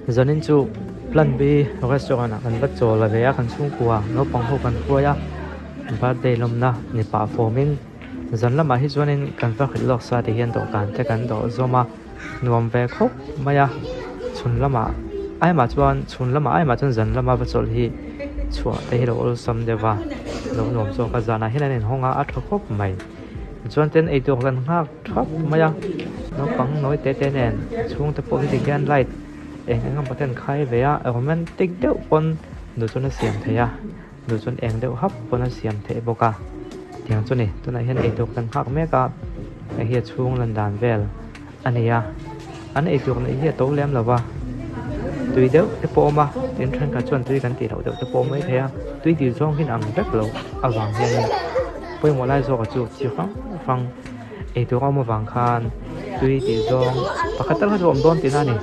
Zanin chu Plan B restaurant ah kan va chawl ve a kan chhungkua naupang ho kan hruai a birthday lawmna ni pah fawm in zan lamah hi chuanin kan va hrilh lawk sa ti hian dawhkan te kan dawh zawm a nuam ve khawp mai a chhun lamah aimah chuan chhun lamah aimah chuan zan lama va chawlh hi chhuah te hi lo awlsam deuh a lo nuam zawk a zanah hian an inhawng a a tha khawp mai tichuan ten eitur kan nghak thap mai a naupang nawi te te nen chhungte pawh hi tikhian light eng eng emaw te an khai ve a romantic deuh pawn duh chuan a siam theih a duh chuan eng deuh hap pawn a siam theih bawk a tiang chu ni tunah hian eitur kan nghak mek a hei hi a chhung lan dan vel a ni a an eitur neih hi a to lem lo va tui deuh te pawh a awm a tin thenkhat chuan tui kan tih loh deuh te pawh a awm mai thei a tui tih zawng hi an ang vek lo avang hianin pawimawh lai zawkah chu chi hrang hrang eitur a awm avang khan tui tih zawng pakhat tal kha chu a awm dawn tihna a ni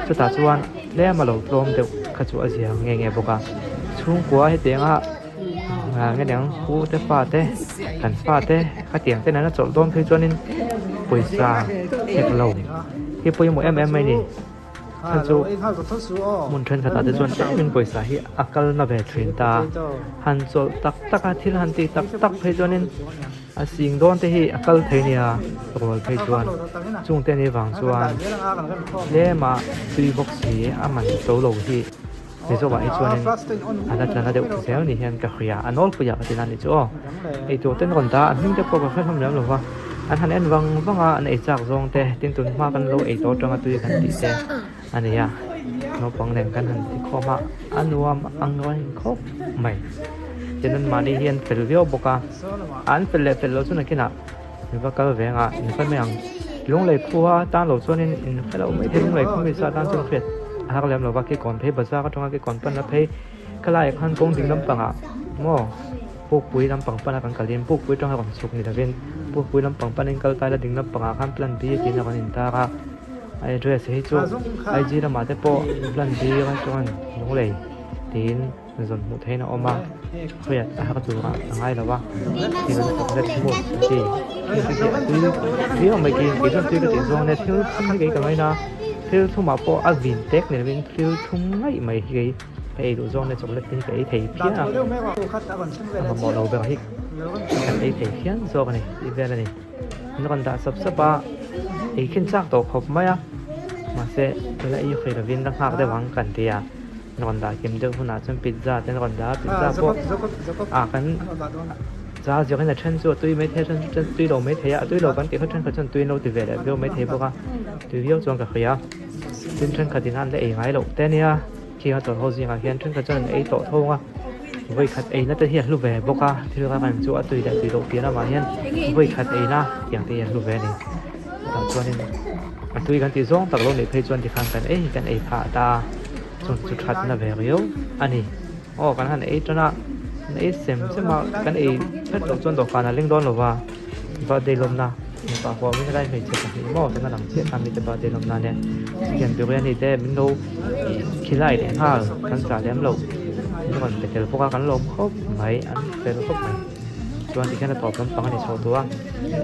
chutah chuan tlem a lo tlawm deuh kha chu a zia nge nge bawk a chhungkua hetianga ah nge niang pu te fa te kan fa te khatiang te nena chawlh dawn phei chuanin pawisa hek lo hi pawimawh em em mai a ni chhan chu hmun thenkhatah te chuan tlemin pawisa hi a kal na ve thin ta han chawlh tak tak a thil han tih tak tak phei chuanin a sing dawn te hi a kal thei nia rual phei chuan chungte ni vang chuan tlema tui bawk si a man to lo hi. Mizoah hi chuanin a la tla na deuh zel ni hian ka hria a nawlpuiah ka ti na nih chu aw eitur ten rawn dah a an hming te pawh ka hre hlawm lem lo va an han en vang vang a an ei chak zawng te tin tun hma kan lo ei tawh atanga tui kan tih te a ni a naupang nen kan han ti khawm a a nuam ang reng khawp mai tin an mahni hi an fel viau bawk a an fel leh fel loh chu nakinah in va kal ve ang a in hre mai ang lunglei khua tan lo chuanin in hre lo mai thei lunglei khua mi sa tan chuan hriat a har lem lo va kikawn phei bazar atanga kikawn panna phei khalaiah khan kawng ding lampangah maw pukpui lampang pana kan kalin pukpui atanga rawn chhuk ni lovin pukpui lampang panin kal ta ila ding lampangah khan plan B tiin a rawn intar a a address hi chu IG lamah te pawh plan B restaurant lunglei tiin. Zawn hmuh theihin a awm a, khawiah a har turah a ngai lo a, thil an chawk let move an ti. Thil te hi a tui viau mai ki, kei chuan tui ka tih zawng ania thil thum hi kei ka ngaina a, thil thumah pawh a vin tek ni lovin thil thum ngaih mai hi kei ka ei duh zawng ania chocolate te hi ka ei thei phian a, a mamawh lo ber hi kan ei thei phian zawk a ni tih vel a ni. An rawn dah sap sap a, ei khin chak tawh khawp mai a, mahse la ei hawi lovin la nghak deuh ang kan ti a. An rawn dah kim deuh hunah chuan pizza te an rawn dah a pizza pawh ah kan za zirin a then chu a tui mai thei a then chu tui lo mai thei a a tui lo kan tih kha thenkhat chuan tui an lo ti ve leh viau mai thei bawk a tui viau chuan ka hria tin thenkhat in an la ei ngai loh te ania khi a chawlh ho zingah hian thenkhat chuan an ei tawh thawng a vawikhat eina te hi a hlu ve bawk a thil kha kan chu a tui leh tui loh piah lamah hian vawikhat eina tiang te hi a hlu ve a ni. Tah chuanin a tui kan tih zawng tak lo nih phei chuan tikhan kan ei kan ei phah ta a chung chu thatna ve riau a ni. Aw kan han ei tan a kan ei sem sem a kan ei phet loh chuan dawhkan a leng dawn lo va birthday lawmna mipa huamin helai hmeichhe pahnih maw tuna lang chiah kha mite birthday lawmna ania chicken biryani te min lo khilai leh nghal kan chah lem loh min rawn pe tel bawk a kan lawm khawp mai an fel khawp mai. Chuan tikhian a tawp lampang a ni chho tawh a,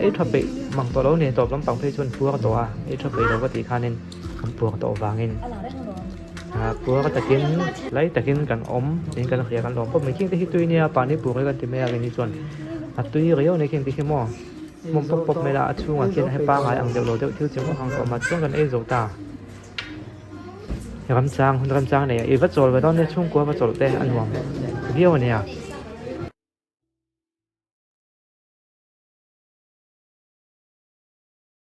ei tha peih mang tawh lo a ni, tawp lampang phei chuan puar tawh a, ei tha peih lo ka tih khanin kan puar tawh vangin ah puar takin lai takin kan awm tiin kan hria kan lawm khawp mai, khing te hi tui nia pani pur hi kan ti mai a keini chuan a tui riau a ni khing te hi maw hmawm pawp pawp mai la a chhungah khian he pangai ang deuh lo deuh thil chi hrang hrang ka awm a chuan kan ei zo ta. Ramchang hun ramchang nei a i va chawl ve dawn nia chhungkua va chawlh te a nuam viau a nia.